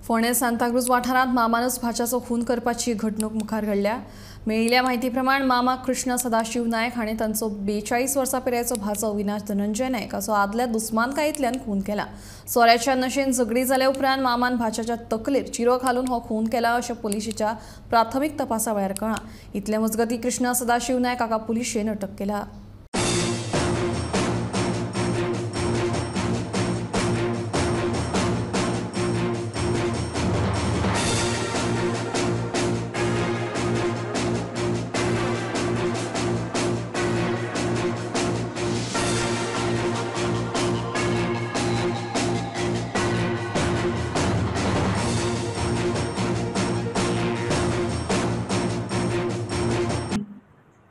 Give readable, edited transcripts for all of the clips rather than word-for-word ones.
फोंडें सांताक्रूज वाठारांत मामानच भाच्याचो खून करपाची घडणूक मुखार घडल्या। मेळिल्ल्या म्हायती प्रमाण मामा कृष्ण सदाशिव नायक हाणें तांचो 42 वर्सां पिरायेचो भाचो अविनाश धनंजय नायक हाचो आदल्या दुस्मानकायेंतल्यान खून केला। सोऱ्याच्या नशेन झगडी जाल्या उपरांत मामान भाच्याच्या तकलेर चिरो घालून हो खून केला अशें पुलिशेच्या प्राथमीक तपासा वेळार कळ्ळां। इतले मजगतीं कृष्ण सदाशिव नायक हाका पुलिशेन अटक केला।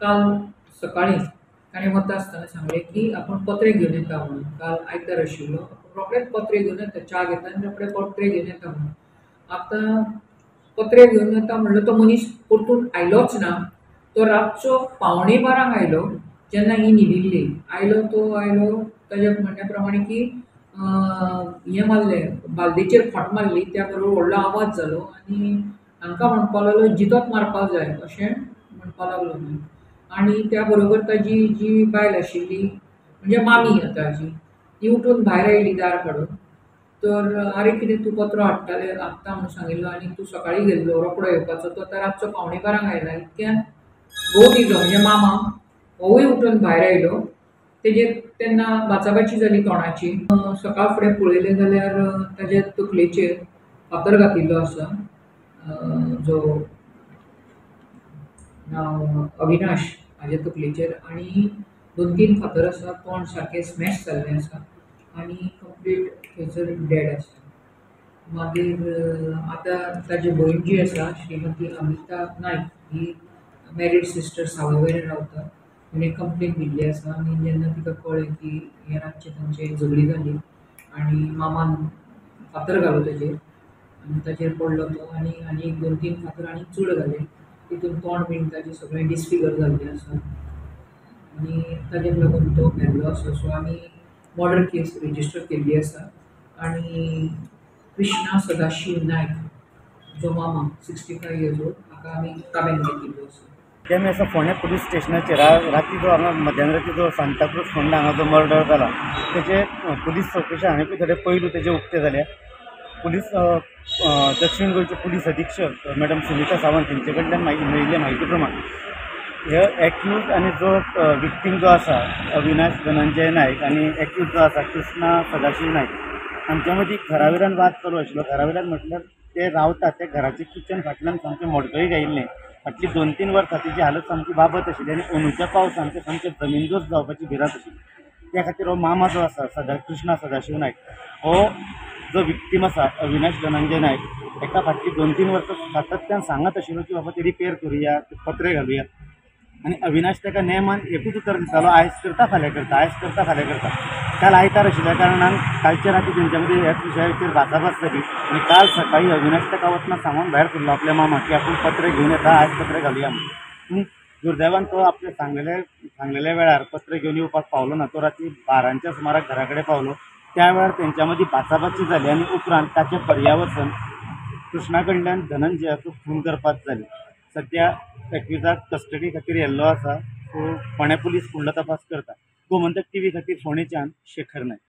काल सकाळी ताणें वता आसतना सांगलें की आपूण पत्रे घेवन येता म्हणून। काल आयतार आशिल्लो, आपूण रोखडेच पत्रे घेवन येता, च्या घेता आनी रोखडे पत्रे घेवन येता म्हणून। आतां पत्रे घेवन येता म्हणलो तो मनीस परतून आयलोच ना। तो रातचो 11:45 आयलो, जेन्ना ही न्हिदिल्ली। आयलो तो आयलो ताज्या म्हणण्या प्रमाणे की हें मारलें, बालदेचेर खोंट मारली, त्या बरोबर व्हडलो आवाज जालो आनी हांकां म्हणपाक लागलो जितोच मारपाक जाय अशें म्हणपाक लागलो। आनी त्या बरोबर ताजी जी बायल आशिल्ली म्हणजे मामी आतां जी, ती उठून भायर आयली दार काडून, तर आरे कितें तूं पत्रो हाडटाले आत्तां म्हणून सांगिल्लो आनी तूं सकाळीं गेल्लो रोकडो येवपाचो, तो आतां रातचो 11:45 आयला। इतक्यान घोव तिजो म्हणजे मामा होवूय उठून भायर आयलो। तेजेर तेन्ना बाचाबाची जाली तोंडाची। सकाळ फुडें पळयलें जाल्यार ताज्या तकलेचेर फातर घातिल्लो आसा, जो नांव अविनाश हाज्या तकलेचेर, आनी 2-3 फातर आसा, तोंड सारकें स्मॅश जाल्लें आसा आनी कंप्लीट थंयसर डेड आसा। मागीर आतां ताजी भयण जी आसा श्रीमती अमिता नायक ही मॅरीड सिस्टर सावयवेरें रावता, तिणें कंप्लेन दिल्ली आसा। आनी जेन्ना तिका कळ्ळें की हें रातचें तांचें झगडी जाली आनी मामान फातर घालो ताजेर आनी ताजेर पडलो तो आनी आनी एक 2-3 फातर आनी चड घाले, तितून तोंड बीन ताजें सगळें डिसफिगर जाल्लें आसा आनी ताजेक लागून तो मेल्लो आसा। सो आमी मर्डर केस रजिस्टर केल्ली आसा आनी कृष्णा सदाशिव नायक जो मामा 65 इयर्स ओल्ड हाका आमी ताब्यांत घेतिल्लो आसा। ते आमी आसा फोंडें पुलीस स्टेशनाचेर। राती जो हांगा मध्यान राती जो सांताक्रूज फोंडा हांगा जो मर्डर जाला तेजे पुलीस चवकशी आनीकूय थोडे पैलू तेजे उक्ते जाल्या। पुलीस दक्षिण गोंयचे पुलीस अधीक्षक मॅडम सुनीता सावंत हेंचे कडल्यान मेळिल्ले म्हायती प्रमाण हे एक्यूज आनी जो विक्टीम जो आसा अविनाश धनंजय नायक आनी एक्यूज जो आसा कृष्णा सदाशिव नायक हांच्या मदीं घरा वयल्यान वाद चालू आशिल्लो। घरा वयल्यान म्हटल्यार ते रावतात त्या घराचें किचन फाटल्यान सामकें मोडकळी घायिल्लें। फाटलीं 2-3 वर्सां तेजी हालत सामकी बाबत आशिल्ली आनी अंदूच्या पावसान तें सामकें जमीनदोस्त जावपाची भिरांत आशिल्ली। त्या खातीर हो मामा जो आसा कृष्णा सदाशिव नायक हो जो विक्टीम आसा अविनाश धनंजय नायक हेका फाटलीं 2-3 वर्सां सातत्यान सांगत आशिल्लो की बाबा ते रिपेर करुया, पत्रे घालुया, आनी अविनाश ताका नेमान एकूच उतर दितालो, आयज करता फाल्यां करता, आयज करता फाल्यां करता। काल आयतार आशिल्ल्या कारणान कालच्या राती तेंच्या मदीं ह्याच विशयाचेर भासाभास जाली आनी काल सकाळीं अविनाश ताका वतना सांगून भायर सरलो आपल्या मामा की आपूण पत्रे घेवन येता, आयज पत्रे घालुया म्हणून। दुर्दैवान तो आपल्या सांगलेल्या वेळार पत्रे घेवन येवपाक पावलो ना। तो राती 12च्या सुमाराक घरा कडेन पावलो। त्या वेळार तेंच्या मदीं बाचाबाची जाली आनी उपरांत ताचे पर्यावसन कृष्णा कडल्यान धनंजयाचो खून करपाक जाली। सद्या एक्युजाक कस्टडी खातीर येल्लो आसा। सो फोंडें पुलीस फुडलो तपास करता। गोमंतक टीव्ही खातीर फोंडेच्यान शेखर नायक।